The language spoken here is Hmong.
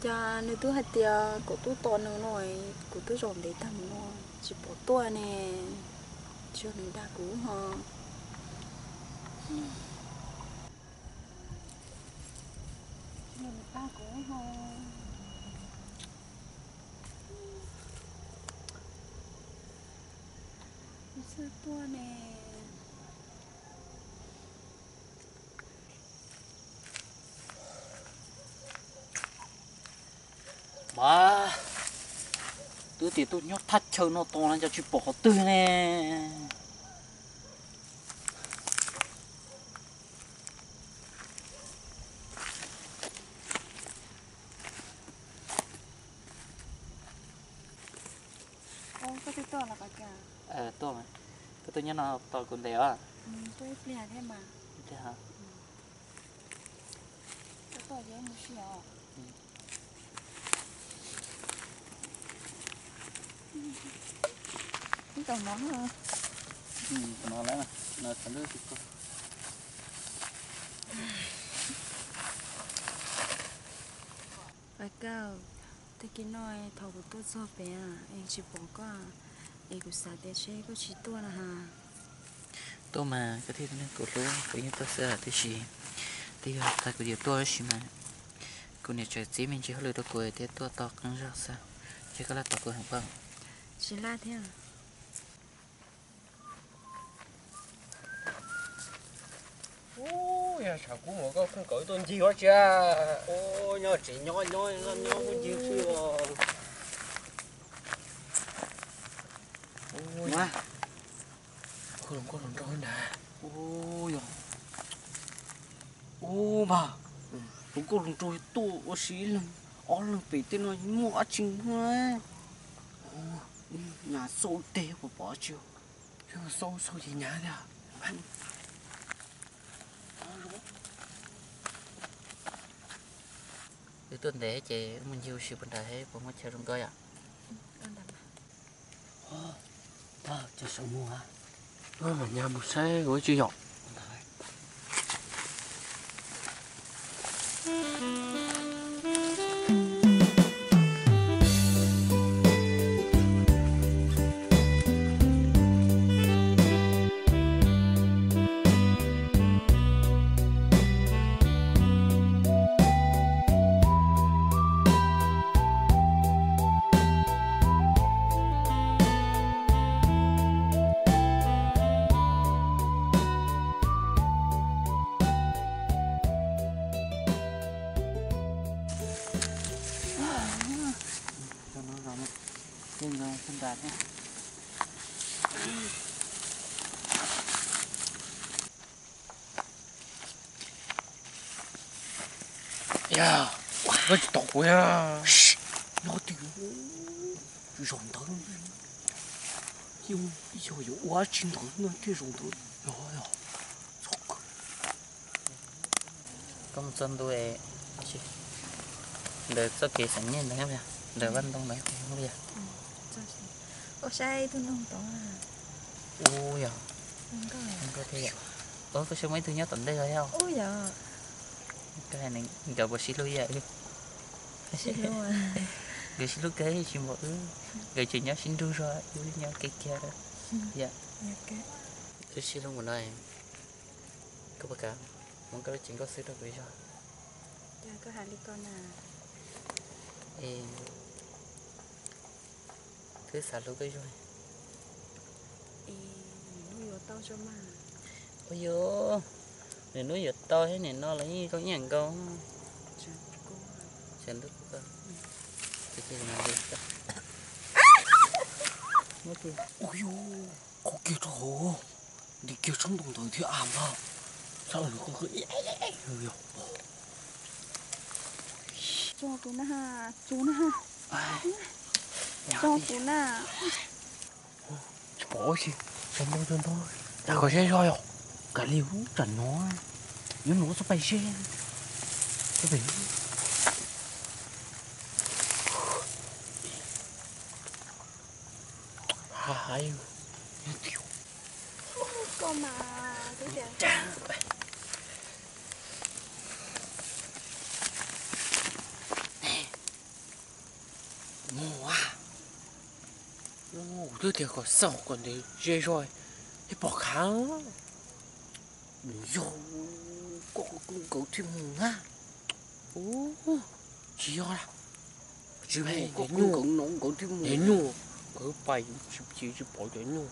Cas nws twb hais tias kuv twb tos nws no, kuv twb zaum ntev tag mus no tsis pom tuaj ne. Tsis yog nws dag kuv ho. Tsis yog nws dag kuv ho. Nws txawj tuaj ne. Mas twb tias tuaj nyob thaj chaw no tos no cas tsis pom qhov twg ne. Koj twb tuaj los qhov cas? Tuaj, koj tuaj nyob no tos kuv ntev os. Tuaj ib pliag thiab mas. Ib pliag. Koj tuaj ces mus si os. Ib tau no, no lawm, no txog lub tsis koj. Pais Kaus, tag kis no thaum kuv tuaj txog pem es tsis pom koj es kuv xav tias seb koj tsis tuaj na has. Tuaj mas koj thiaj tau nrog kuv hlub, kuv yeej tuaj xwb tiam sis twb yog tag kuv yuav tuaj tab sis mas kuv niam tseem txib me ntsis hauj lwm rau kuv thiaj tuaj tos qee zaug xwb. Ces koj laj tos kuv heev pob? Tsis laj thiab. Ub, yog tshav kub mus koj pheej kom wb tuaj ncig ua tsi? Ub, nyob tsev nyob nyob nyob ncig xwb os. Ub, nkauj hluas nraug ntag. Ub, yog. Ub, npawg, tus nkauj hluas nraug tuaj ua si ib leeg, ob leeg pem tej no muaj dab tsi? Nyas xauj teg puas pom dab tsi? Xauj xauj ces nyas tiag. Wb tuaj ntev ces wb mus ncig ua si puas nrad, puas muaj chaw zoo nkauj yom? Nyas mus saib ua tsi yom? Yog, koj tsis tos kuv, nyob twg? Zaum ntawd, yog yuav ua tsi ntawd no thiaj zaum ntawd. Koj mus txog ntua ntawm txoj kev xeem Nyij ntawd, ntawm vaj ntoo ntawd yog? Ua saib ib tug noog tod. Ub yog, nkauj thiab yom. Ub, koj saib muaj ib tug nyob tom ntej os yog? Ub yog. Koj hais nkawd puas sib hlub yam wb? Nkawd sib hlub kawg tsis npaum wb, nkawd tseem nyob sib nrug zog, wb nyob kiag kiag. Yam wb sib hlub mus no, koj puas kam muab koj lub cev nkauj xwb rau kuv zog? Koj hais li ko na. Es twb xav hlub koj zog. Ua yog, nws hnub yuav tau thiab nim no los yeej zoo ib yam nkaus. Ua yog, qhov kiag rau hauv, ntim kiag tsob ntoo ntawd thiab a npawg. Tso kuv na, tso na, tso kuv na. Tsis pom ua si, tso ntoo tso ntoo, tag koj siab zog yog, kav liam tsam no yuav nuv txoj pem seb, txoj pem. Koj mas, twb tias Kuv twb tias kom xauj kom ntev ze zog, pom khav. Yog koj kawg nkaus thiaj mus na. Tsis yog, tsis, nyuj, nkawd pais tsis pom cov nyuj.